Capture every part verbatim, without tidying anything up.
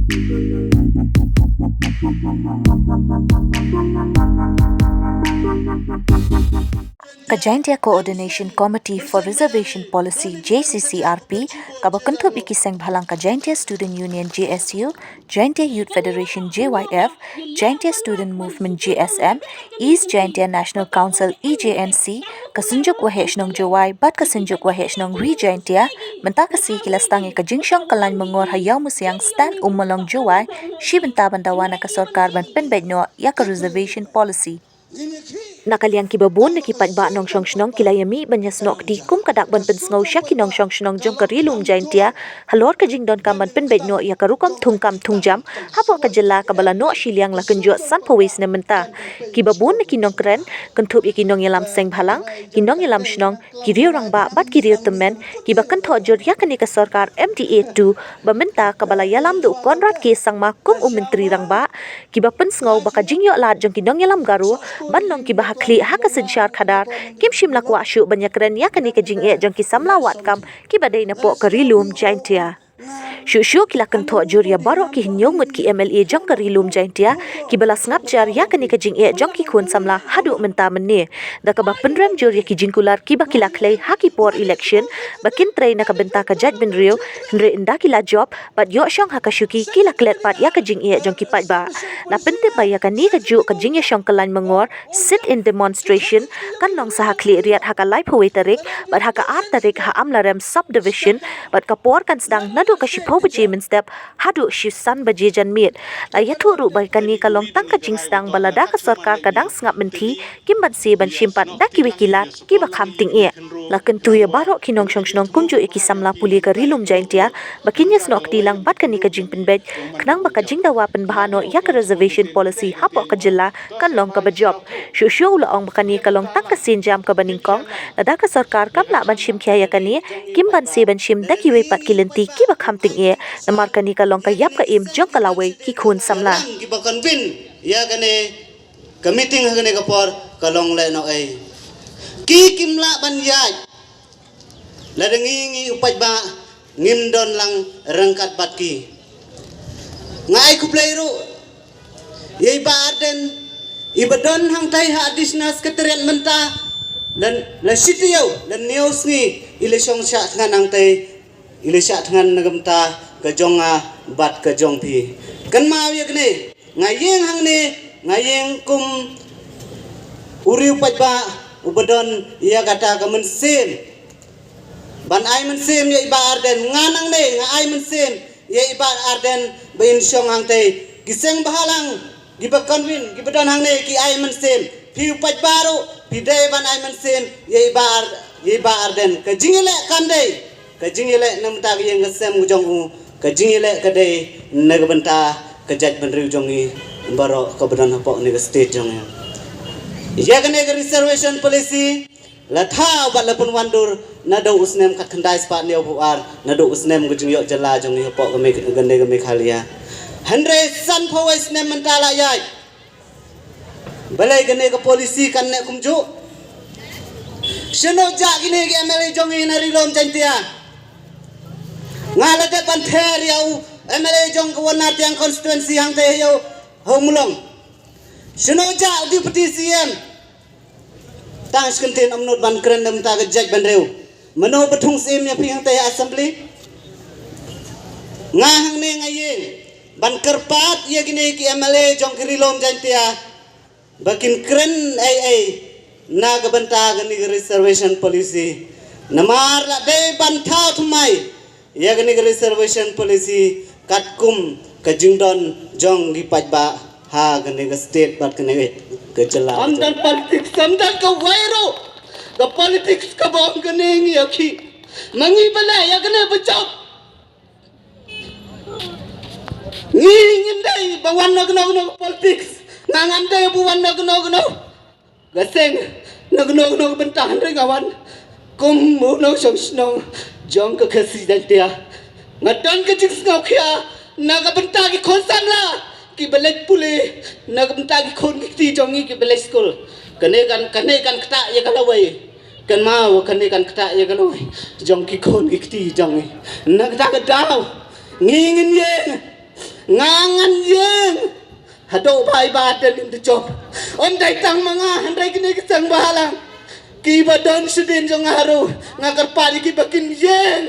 Ka Jaintia Coordination Committee for Reservation Policy, J C C R P, kaba kynthup ïa ki sengbhalang ka Jaintia Student Union, J S U, Jaintia Youth Federation, J Y F, Jaintia Student Movement, J S M, East Jaintia National Council, E J N C, ka Synjuk Waheh Shnong Jowai bad ka Synjuk Waheh Shnong Ri Jaintia, mynta ka sngi ki la sdang ïa ka jingshong kyllain myngor ha Ïawmusiang Stand Ummulong Jowai, shi bynta ban dawa na ka sorkar ban pynbeit noh ïa ka reservation policy. Na ka liang kiba bun na ki paidbah nongshong shnong ki la ïa mih ban ïasnoh kti kum ka dak ban pynsngew sha ki nongshong shnong jong ka Ri Lum Jaintia halor ka jingdonkam ban pynbeit noh ïa ka rukom thungkam thungjam hapoh ka jylla kaba la noh shiliang la kynjoh sanphew wei snem mynta. Kiba bun na ki nongkren, kynthup ïa ki nongïalam sengbhalang, ki nongïalam shnong, ki riew rangbah bad ki riew tymmen, kiba kynthoh jur ïa kane ka sorkar M D A two ba mynta kaba la ïalam da u Conrad K Sangma kum u Myntri Rangbah, kiba pynsngew ba ka jingïoh lad jong ki nongïalam Garo ban long kiba ha khlieh ha ka synshar khadar, kim shym la kwah shuh ban ïakren ïa kane ka jingeh jong ki samla wad kam kiba dei napoh ka Ri Lum Jaintia. Shuh shuh ki la kynthoh jur ïa baroh ki hynñiew ngut ki M L A jong ka Ri Lum Jaintia kiba la sngap jar ïa kane ka jingeh jong ki khun samla haduh mynta mynne, da kaba pynrem jur ïa ki jingkular kiba ki la khlei ha ki por election ba kin trei na ka bynta ka jaitbynriew, hynrei ynda ki la jop bad ïoh shong ha ka shuki ki la klet pat ïa ka jingeh jong ki paidbah. La pyntip ba ïa kane kajuh ka jingïashong kyllain myngor, sit-in demonstration, kan long sa ha Khliehriat ha ka laiphew wei tarik bad ha ka ar tarik ha Amlarem Subdivision, bad ka por kan sdang naduh ka shiphew baje mynstep haduh shisan baje janmiet. La ïathuh ruh ba kane ka long tang ka jingsdang ba lada ka sorkar ka dang sngap mynthi, kim banse ban shim pat da kiwei ki lad kiba kham tyngeh. La kyntu ïa baroh ki nongshong shnong kumjuh ïa ki samla pule ka Ri Lum Jaintia ba kin ïasnoh kti lang bad kane ka jingpynbeit, khnang ba ka jingdawa pynbha noh ïa ka reservation policy hapoh ka jylla kan long kaba jop. Shuh shuh u la ong ba kane ka long tang ka sienjam kaba nyngkong, lada ka sorkar kam lah ban shim khia ïa kane, kim banse ban shim da kiwei pat ki lynti kiba kham tyngeh, namar kane ka long ka ïap ka im jong ka lawei ki khun samla. Kiba convene ïa kane ka meeting ha kane ka por ka long lehnohei. Ki kim lah ban ïaid. Lada ngi ngi u paidbah ngim don lang ryngkat bad ki. Nga ai khublei ruh ïa i Bah Ardent iba don hangtai ha Additional Secretariat mynta. Lada la shi taïew, lada hynñiew sngi i la shong shah thngan hangtai, i la shah thngan na ka bynta ka jong nga bad ka jong phi. Kynmaw ïa kane, nga ïeng hangne, nga ïeng kum u riew paidbah uba don ïa kata ka mynsiem ban ai mynsiem ïa i Bah Ardent. Nga nangne nga ai mynsiem ïa i Bah Ardent ba in shong hangtai. Ki seng bhalang, kiba convene, kiba don hangne ki ai mynsiem. Phi u paidbah ruh phi dei ban ai mynsiem ïa i Bah Ar-, ïa i Bah Ardent. Ka jingïaleh kan dei, ka jingïaleh na ka bynta ka ïing ka sem ka jong u, ka jingïaleh ka dei na ka bynta ka jaitbynriew jong ngi baroh kaba don hapoh kane ka state jong ngi. Ïa kane ka reservation policy la thaw bad la pynwandur naduh u snem khatkhyndai spah hynñiewphew ar, naduh u snem ka jingïoh jylla jong ngi hapoh ka Me-, kane ka Meghalaya. Hynrei sanphew wei snem mynta la ïaid. Balei kane ka policy kan neh kumjuh? Shano jah kine ki M L A jong ngi na Ri Lum Jaintia? Nga la dep ban ther ïa u M L A jong ka Wanatiang constituency hangtai ïa u Hongmulong. Shano jah u Deputy C M? Tang shi kyntien ym nud ban kren na ka bynta ka jaitbynriew. Mano ba thung syiem ïa phi hangtai ha assembly? Nga hangne nga ïeng ban kyrpad ïa kine ki M L A jong ka Ri Lum Jaintia ba kin kren ei ei na ka bynta kane ka reservation policy. Namar la dei ban thaw thymmai ïa kane ka reservation policy katkum ka jingdon jong ki paidbah ha kane ka state bad kane ka jylla. Ym don politics, ym don kawei ruh ka politics kaba ong kane ngi ïa ki. Ma ngi ba leh ïa kane ba jop. Ngi ngim dei ba wan na kano kano ka politics. Nga ngam dei ba wan na kano kano ka seng, na kano kano ka bynta, hynrei nga wan kum u nongshong shnong jong ka Khasi Jaintia. Nga don ka jingsngewkhia na ka bynta ki khun samla kiba leit pule, na ka bynta ki khun ki kti jong ngi kiba leit skul. Kane kan, kane kan ktah ïa ka lawei. Kynmaw, kane kan ktah ïa ka lawei jong ki khun ki kti jong ngi. Na kata ka daw ngi ngin ïeng Nga ngan ïeng. Haduh ba i Bah Ardent un da jop. Ym dei tang ma nga, hynrei kine ki seng bhalang kiba don shadien jong nga ruh, nga kyrpad ïa ki ba kin ïeng.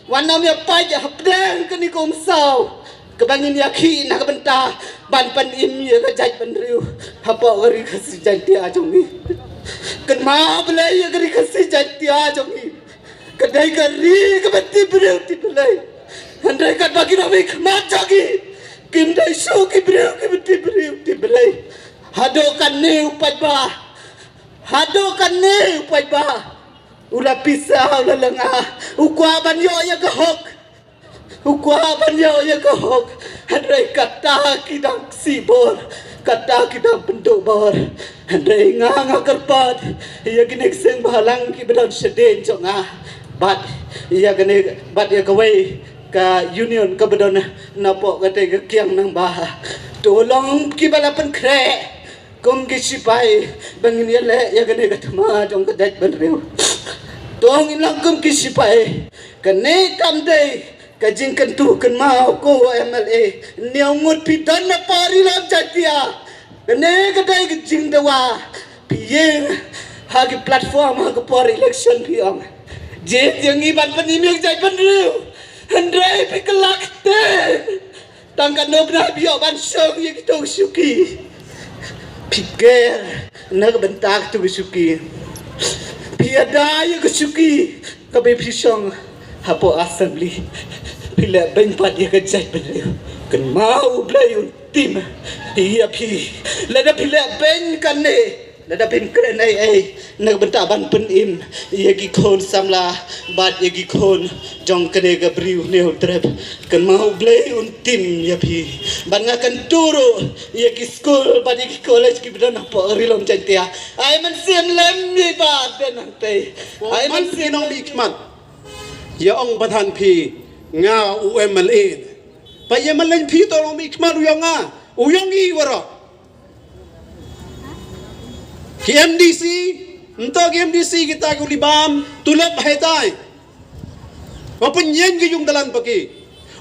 Wat nym ïa pait hapdeng kane ka umsaw kaba ngin ïakhih na ka bynta ban pynim ïa ka jaitbynriew hapoh ka Ri Khasi Jaiñtia jong ngi. Kynmaw Blei ïa ka Ri Khasi Jaiñtia jong ngi. Ka dei ka ri kaba tip briew tip Blei. Hynrei katba ki nongmihkhmat jong ngi kim dei shuh ki briew kiba tip briew tip Blei. Haduh kane u paidbah, haduh kane u paidbah u la pisa, u la lynga, u kwah ban ïoh ïa ka hok. U kwah ban ïoh ïa ka hok, hynrei kata ki dang sibor, kata ki dang pynduh bor. Hynrei nga, nga kyrpad ïa kine ki seng bhalang kiba don shadien jong nga, bad ïa kane, bad ïa kawei ka union kaba don napoh katei ka kiang nangba. To long kiba la pynkhreh kum ki shipai ba ngin ïaleh ïa kane ka thma jong ka jaitbynriew. To ngin long kum ki shipai. Kane kam dei ka jingkyntu kynmaw ko MLA. Ñiew ngut phi don napoh Ri Lum Jaiñtia. Kane ka dei ka jingdawa. Phi ïeng ha ki platform ha ka por election phi ong, jied ïa ngi ban pynim ïa ka jaitbynriew. Hynrei phi kylla kti. Tang katno bnai phi ïoh ban shong ïa kito ki shuki. Phi ker na ka bynta kito ki shuki. Phi ïada ïa ka shuki kaba phi shong hapoh assembly. Phi leh beiñ pat ïa ka jaitbynriew. Kynmaw U Blei un tim ïa phi. Lada phi leh beiñ kane, lada phim kren ei ei na ka bynta ban pynim ïa ki khun samla bad ïa ki khun jong kane ka Bri U Hynñiewtrep, kynmaw U Blei un tim ïa phi. Bad nga kyntu ruh ïa ki skul bad ïa ki college kiba don hapoh Ri Lum Jaiñtia. Ai mynsiem lem ïa i Bah Ardent hangtei. Ai mynsiem, nongmihkhmat. Ïa ong pat han phi, nga u MLA. Ba ïa mlien phi to nongmihkhmat u ïong nga, u ïong i waroh. Ki MDC, nto ki MDC kita ki u li bam tulop haitai. Wa pynïeng ki jong dalan paki.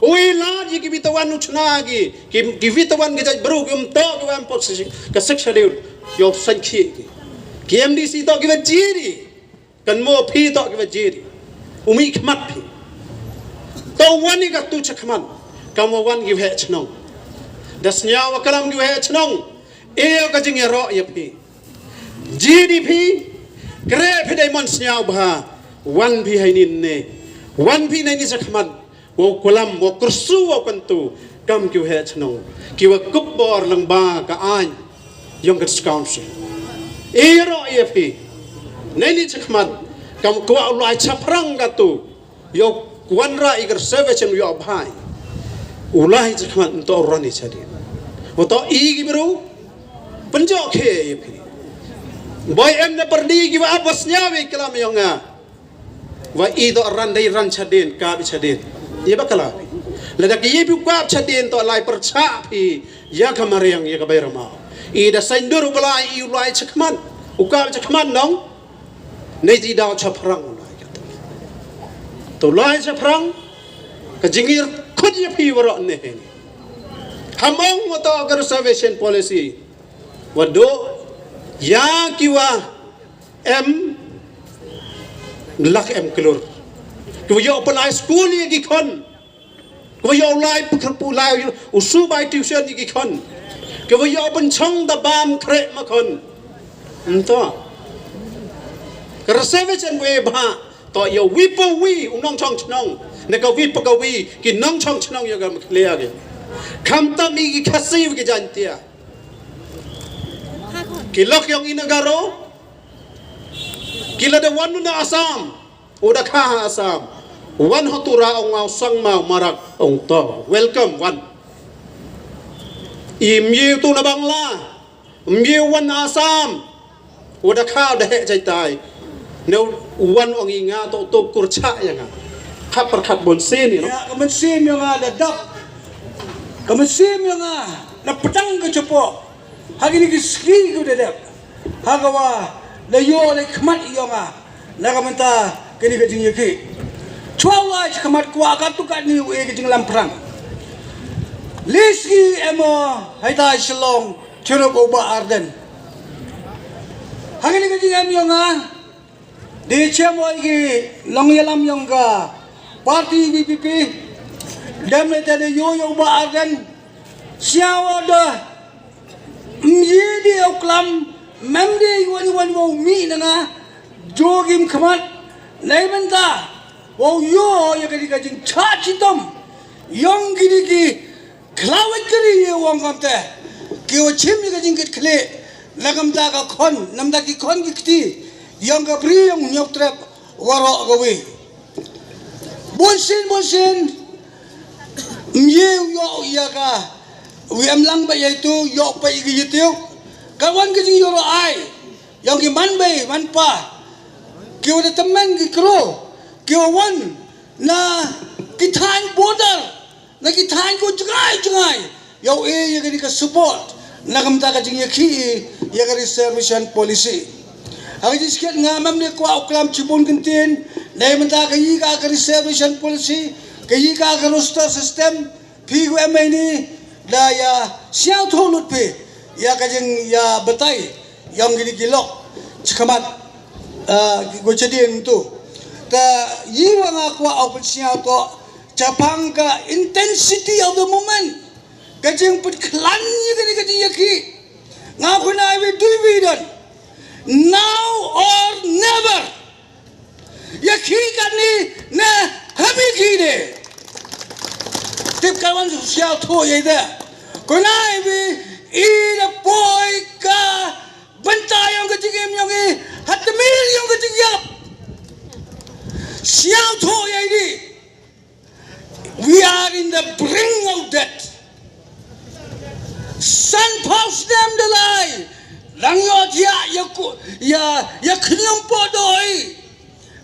U i lad ïa ki bitawan u chna ki, ki, ki bitawan ki jait bru ki um to ki wa em pok si, ka sik shadil. Ïoh san ki ki. Ki MDC to ki wa jiri. Kan mo phi to ki wa jiri. U mihkhmat phi. To wan i ka tu chakhmat. Kam wa wan ki wa heh chnong. Da sñiaw wa kalam ki wa heh chnong. Ïa ka jingïaroh ïa phi. Jiri phi. Kre phi dei mon sñiaw bha. Wan phi hai nin ne. Wan phi nai ni chakhmat. Wa u kulam, wa u kyrsu, wa u kyntu, kam ki wa heh chnong, ki wa kup bor lang ba ka aiñ, ïong ka discount shi. Ïaroh ïa phi, nai ni chakhmat, kam kwah u lai chaphrang ka tu, ïoh wanrah ïa ka reservation ïoh bha. U lai chakhmat nto ran i chadien. Wa to i ki bru, pynjok khe ïa phi. Boi em na pyrdi ki wa ap wa sñiaw ïa ki kalam ïong nga. Wa i to ran dei ran chadien, kap i chadien. Ïa ba kala. Lada ki ïa phi u kap chadien to lai pyrchah phi, ïa ka mariang, ïa ka bai rama. I da saindur u balai i u lai chakhmat. U kap chakhmat nong. Nei ti daw chaphrang u lai. To lai chaphrang. Ka jingir khut ïa phi waroh ne. Hamong wa to ka reservation policy. Wa do ïa ki wa em lak em klur. Ki wa ïoh pynlai skul ïa ki khon. Ki wa ïoh lai pynkhar pu lai u su bai tuition ïa ki khon. Ki wa ïoh pynchong da bam khreh ma khon. Nto. Ka reservation we bha to ïa wi pa wi u nongchong chnong. Ne ka wi pa ka wi ki nongchong chnong ïa ka mkhlia ki. Kham tam ïa ki Khasi wi ki Jaintia. Ki lok ïong i na Garo. Ki la da wan na Assam. U da kha ha Assam. Wan ha Tura ong wa u sang ma u marak ong to. Welcome wan. I myu tu na Bangla. Myu wan Assam. U da kha u da heh jai tai. Ne u wan ong i nga to to kur cha ïa nga. Khat par khat bon sin ïa no. Ïa, ka mynsiem ïa nga da dap. Ka mynsiem ïa nga da pdang ka chapoh. Ha kine ki sngi ki u da dep. Ha ka wa la ïoh la khmat ïa nga. Na ka mynta kine ka jingïakhih. Chwa u lai chakhmat kwah katto katne u e ka jinglam phrang. List ki em o haitai Shillong, chirup u Bah Ardent. Hangne ka jingem yong nga, di chem o ki nongyalam yong ka party V P P. Dem ne te de yo yo Bah Ardent. Siawa da mye di o klam, mem di wan wan wo mi na nga, jo gim khmat, lai menta, wo yo ya ka di ka jing cha chitom, yong ki di ki Khlawit kri ye wong kam te. Ki wa chim ye ka jingkit khlieh. Na kam ta ka khon, nam ta ki khon ki kti. Yong ka bri yong nyok trep. Waro ka wi. Bun sin, bun sin. Mye yo ya ka. Wi em lang ba ye tu, yo pa ye ki ye tu. Ka wan ka jing yoro ai. Yong ki man bai, man pa. Ki wa da temen ki kro. Ki wa wan. Na ki thain border. Na ki thaiñ ko jngai jngai. Yow e ya kani ka support. Na ka bynta ka jingïakhih ya ka reservation policy. Ha ka jingskhem nga mem ne kwah u klam chibun kyntien. Na ka bynta ka yi ka ka reservation policy. Ka yi ka ka roster system. Phi ko em ni da ya sñiawthuh lut phi. Ya ka jingïabatai. Yong kini ki lok. Chikhamat. Ah, ko chadien tu. Ta yi wa nga kwah u pynsñiawthuh. Chaphang ka intensity of the moment. Ka jingpynkhlaiñ ïa kani ka jingïakhih. Nga khun ai wi dui wi don. Now or never. Ïakhih kani ne ha ïakhih de. Tip ka wan sñiawthuh ïa de. Khun ai wi i da poi ka bynta yong ka jingim yong i. Ha tmir yong ka jingïap. Sñiawthuh ïa i di. We are in the brink of death. San phaw snem da lai. Dang ïoh thiah ïa ku, ïa, ïa khñium poh doi.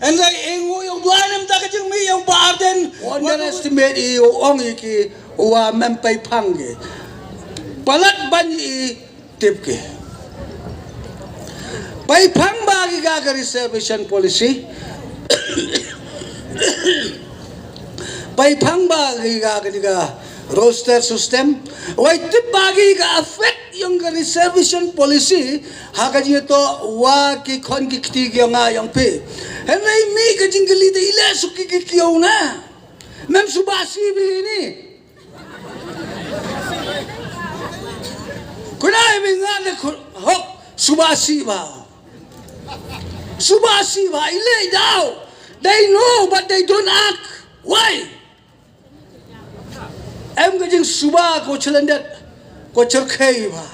Hynrei e ngu ïoh duwai ne mynta ka jingmih ïa u Bah Ardent. Underestimate i u ong i ki wa mem pei phang ki. Palat ban i tip ki. Pei phang ba ki ka ka reservation policy. Pei phang ba ki ka ka ka roster system. Wai tip ba ki ka affect yong ka reservation policy. Ha ka jingto wa ki khon ki kti ki yong nga yong phi. Hynrei mi ka jingkylli te i leh suk ki ki kiew na. Mem suba si bi ni. Khun ai mi nga ne khun hok suba si ba. Suba si ba i leh daw. They know but they don't act. Why? Em ka jingsuba ko chlendet ko cherkhei ba.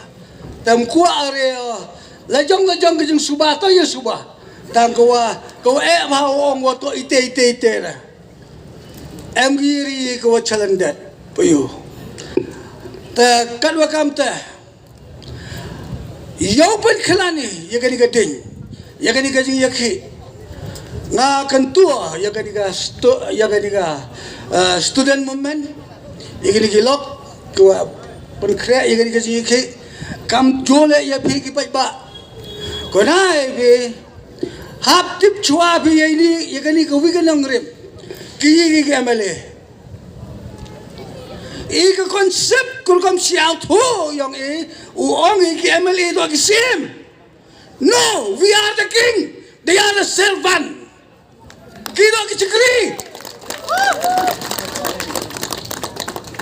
Tam kwah are la jong la jong ka jingsuba to ïa suba. Tang ko wa ko eh ba ong wa to ite ite ite ra. Em ki ri ko wa chlendet pa ïu. Ta kat wa kam ta. Ïa u pynkhlaiñ ïa kani ka ding, ïa kani ka jingïakhih. Nga kyntu ïa kani ka stu-, ïa kani ka, eh, student movement, ïa kani ki lok kiwa pynkhreh ïa kani ka jingïakhih. Kam jole ïa phi ki paidbah. Ko nai phi hap tip chwa phi ïa ini, ïa kani ka wi ka nongrim. Ki ïa ki M L A. I ka concept kur kam sñiawthuh yong i, u ong i ki M L A to ki sim. No, we are the king, they are the servant. Ki to ki chikri.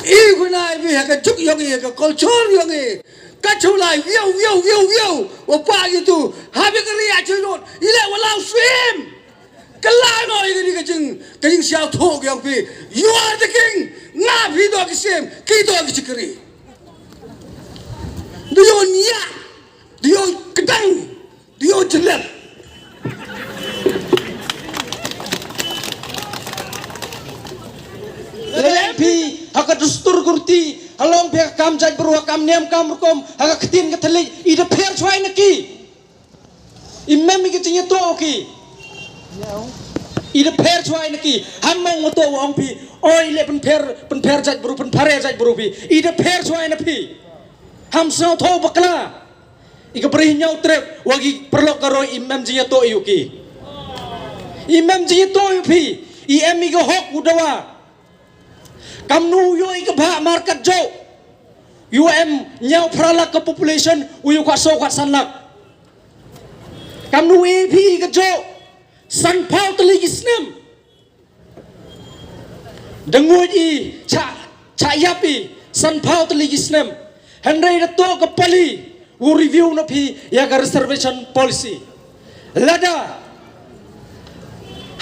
I khun ai bi ha ka juk yong i, ha ka culture yong i. Ka chulai, wiau, wiau, wiau, wiau. Wa pa i tu, ha bi ka ri a chulot. I le wa lau sim. Ka la no ïa kani ka jing, ka jingsñiawthuh ka yong phi. You are the king. Nga phi to ki sim, ki to ki chikri. Do you nia? Do you kedang? Do you jelep? Lele phi ha ka dustur kurti, ha long phi ha ka kam jaitbru, ha ka kam niam kam rukom, ha ka ktien ka thylliej, i da pher chwai na ki. I mem i ka jingïatoh ki. I da pher chwai na ki. Ham mong ma to wa ong phi. Oi le pynpher, pynpher jaitbru, pynpher jaitbru phi. I da pher chwai na phi. Ham sñiawthuh bakla. I ka bri ñiaw trep wa ki paralok ka roi i mem jingïatoh ïa ki. I mem jingïatoh ïa phi. I em i ka hok u dawa. Kamnu u ïoh i ka bhah markat jong. U em ñiaw phra lak ka population, u ïa kwah so kwah san lak. Kam nu A P ka jo, san phaw tylli ki snem. Da nguid i, cha, cha ïap i, san phaw tylli ki snem. Hynrei da to ka pali, u review na phi, ïa ka reservation policy. Lada,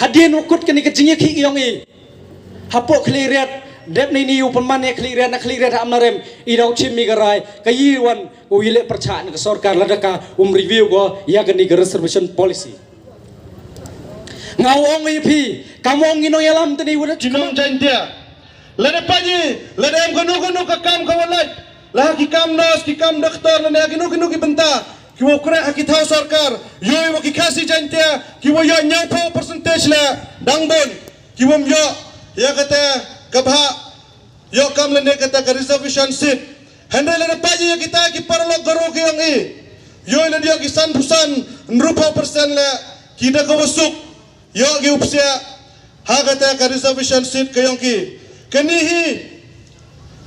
hadien u kut kani ka jingïakhih ïong i. Hapoh Khliehriat, dep ni ni u pynman ïa Khliehriat, na Khliehriat ha Amlarem, i dau chim i ka rai, ka i wan, u i leh pyrchah na ka sorkar, lada ka um review ko, ïa kani ka reservation policy. Nga ong ïa phi, kam ong ngi nongïalam tani wada. Ki nong Jaintia. Lada paji, lada em kano kano ka kam ka walaj. La ki kam nurse, ki kam doktor, lada kino kino ki bynta. Ki wa khreh ha ki thaw sorkar. Ïoh wa ki Khasi Jaintia, ki wa ïoh ñiaw phaw percentage la dang bun. Ki wa ïoh, ïa kata ka bha. Ïoh kam lane kata ka reservation seat. Hynrei lada paji ïa kita ki paralok Garo ki ïong i. Ïoh lada ïoh ki san phew san, hynriew phew percent la ki da ka wasuk. Ïoh ki upsia. Ha kata ka reservation seat ka ïong ki. Kani hi.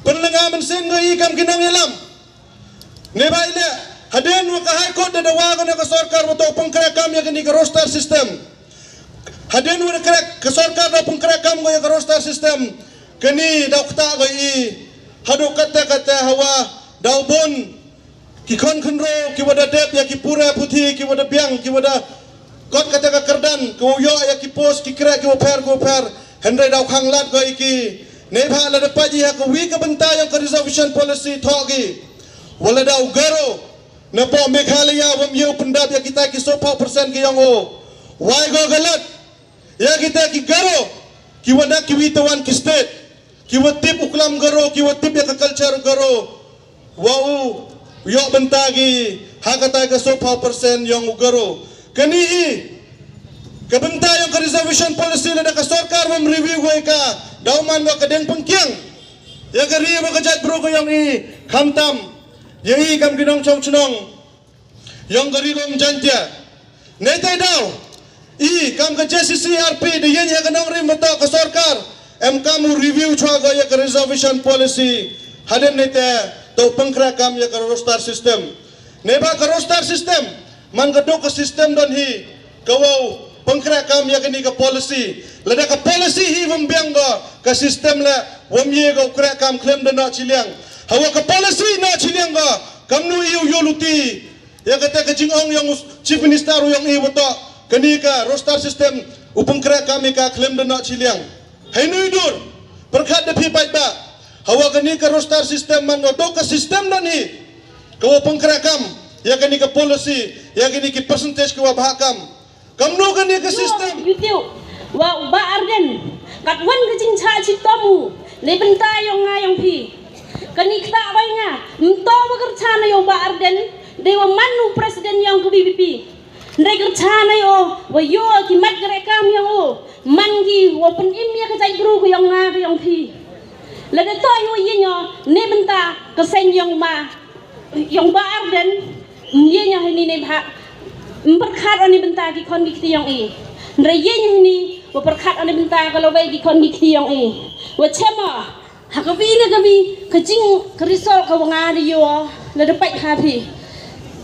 Pynlynga mynsiem ko i kam ki nongïalam. Neibhah i leh. Hadien wa ka High Court da dawa ko na ka sorkar wa to pynkreh kam ïa kani ka roster system. Hadien wa da kreh ka sorkar da pynkreh kam ko ïa ka roster system. Kani da u kata ko i. Haduh kata kata hawa da u bun. Ki khon khynro, ki wa da dep ïa ki pura puthi, ki wa da biang, ki wa da kot kata ka kyrdan, ki wa ïoh ïa ki post, ki kreh, ki wa pher, ki wa pher. Hynrei da u khang lad ko i ki. Neibhah lada paji ha ka wi ka bynta ïong ka reservation policy thoh ki. Wa lada u Garo. Napoh Meghalaya wa ym ïoh pyndap ïa kita ki so phew percent ki ïong o. Wai ko ka lad. Ïa kita ki Garo, ki wa na ki wi tawan ki state, ki wa tip u klam Garo, ki wa tip ïa ka culture Garo, wa u ïoh bynta ki ha kata ka so phew percent ïong u Garo. Kani i, ka bynta ïong ka reservation policy lada ka sorkar wa ym review wa ka, da u man wa ka deng pynkiang. Ïa ka ri wa ka jaitbru ka ïong i, khamtam. Ïa i kam ki nongchong chnong. Ïong ka ri lum Jaintia. Neite daw. I kam ka J C C R P da ïeng ïa ka nongrim wa to ka sorkar. Em kam u review chwa ko ïa ka reservation policy. Hadien neite to pynkreh kam ïa ka roster system. Neibhah ka roster system. Man ka duk ka system don hi. Ka wa u pynkreh kam ïa kani ka policy. Lada ka policy hi wa ym biang ko ka system la wa ym ïoh ko kreh kam khlem da noh chiliang. Hawa ka policy noh chiliang ko. Kamnu ïoh ïoh luti. Ïa kata ka jingong ïong u Chief Minister u ïong i wa to. Kani ka roster system u pynkreh kam ïa ka khlem da noh chiliang. Hei nui dur. Pyrkhat da phi paidbah. Hawa kani ka roster system man wa to ka system don hi. Ka wa pynkreh kam. Ïa kani ka policy. Ïa kani ki percentage ka wa bha kam. Kamnu kani ka system. YouTube. Wa u Bah Ardent. Kat wan ka jingchah chitom u. Neibynta ïong nga ïong phi. Kani kata bai nga. Mto wa kyrchan ïong Bah Ardent. Dei wa man u president ïong ka V P P. Dei kyrchan ïong wa ïoh ki mat ka rekam ïong u. Man ki wa pynim ïa ka jaitbru ka ïong nga ka ïong phi. Lada to ïoh ïa ïong neibynta ka seng ïong ma. Ïong Bah Ardent, ïa ïa hini ne bha. Ym pyrkhat ani bynta ki khon ki kti ïong i. Ndra ïa ïa hini, wa pyrkhat ani bynta ka lawei ki khon ki kti ïong i. Wa chema, ha ka wi ne ka wi, ka jing ka result ka wa nga ri yo, la da pait ha phi.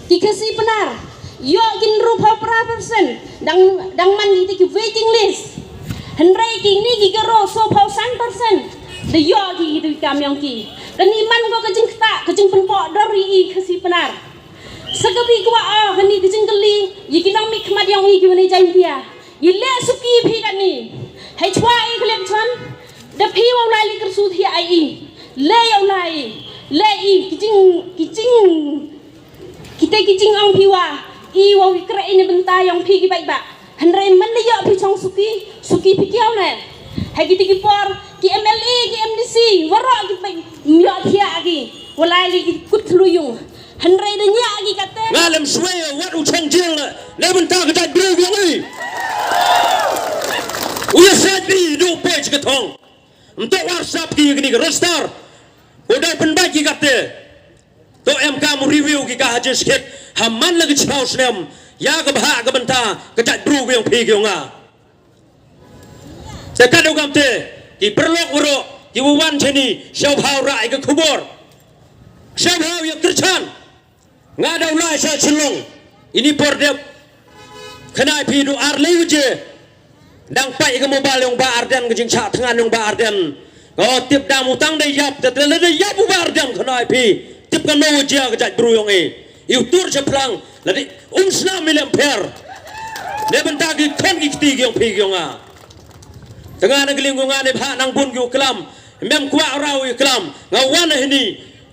Ki Khasi Pnar, ïoh kin ru phaw pra percent, dang, dang man ki ti ki waiting list. Hynrei kini ki Garo so phaw san percent. Da ïoh ki ki kam ïong ki. Kani man ko ka jingkta, ka jingpynpoh dor ïa i Khasi Pnar. Sa ka bi kwah ah, kani ka jingkylli, ïa ki nongmihkhmat ïong i ki wa ne Jaintia. Ïa leh suki phi kani. Hei chwa i ka leh chan. Da phi wa u lai li kyrsu thi ai i. Leh ïa u lai. Leh i, ki jing, ki jing Kita ki jingong phi wa, i wa wi kreh ini bynta ïong phi ki bai ba. Hynrei man la ïoh phi chong suki, suki phi kiaw ne. Hai kita ki por, ki M L A, ki M D C, waroh ki bai ïoh thiah ki. Walai li ki kut thlu yung. Hynrei da ïa ki kate. Nga lem sway wat u chong jil ne. Ne bynta ka jait briew ïong i. U ïa sait ni du page ka thong. Mtok war sap ki kini ka roster. U dei pynbai ki kate. To em kam u review ki ka ha jingskhit ha man la ki chiphaw snem ïa ka bha ka bynta ka jait bru ka ïong phi ka ïong nga. Te ka dei kamte ki paralok waroh ki wa wan chini sha u bha u rah ïa ka khubor. Shem hau ïa kyrchan. Nga dau lai sha Shillong. Ini por dep. Khynnah phi du ar lei waje. Dang pait ka mobile yong Bah Ardent, ka jingshah thngan yong Bah Ardent. Nga tip dang u tang dei ïap, te te la dei ïap u Bah Ardent khynnah phi. Tip ka no waje ka jait bru yong i. Iu tur sha phlang, la dei um snam i lem pher. Ne bynta ki khon ki kti ki yong phi ki yong nga. Te nga na ka liang ko nga ne bha nang bun ki u klam. Mem kwah rau i klam. Nga wan hini.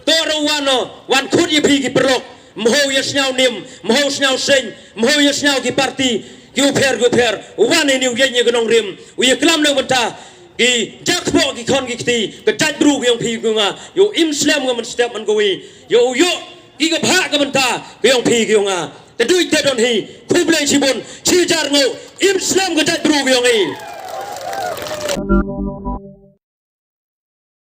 To rau wan o, wan khut ïa phi ki paralok. Mho ïa sñiaw nim, mho sñiaw seng, mho ïa sñiaw ki parti, ki u pher ki u pher. Wan hini u ïeng ïa ka nongrim. U ïa klam na bynta ki jakpoh ki khon ki kti, ka jait bru ki yong phi ki yong nga. Ïa u im slem ka mynstep man ka wi. Ïa u ïoh ki ka bha ka bynta ki yong phi ki yong nga. Te duh te don hi, khublei shibun, shi jar ngo, im slem ka jait bru ki yong i.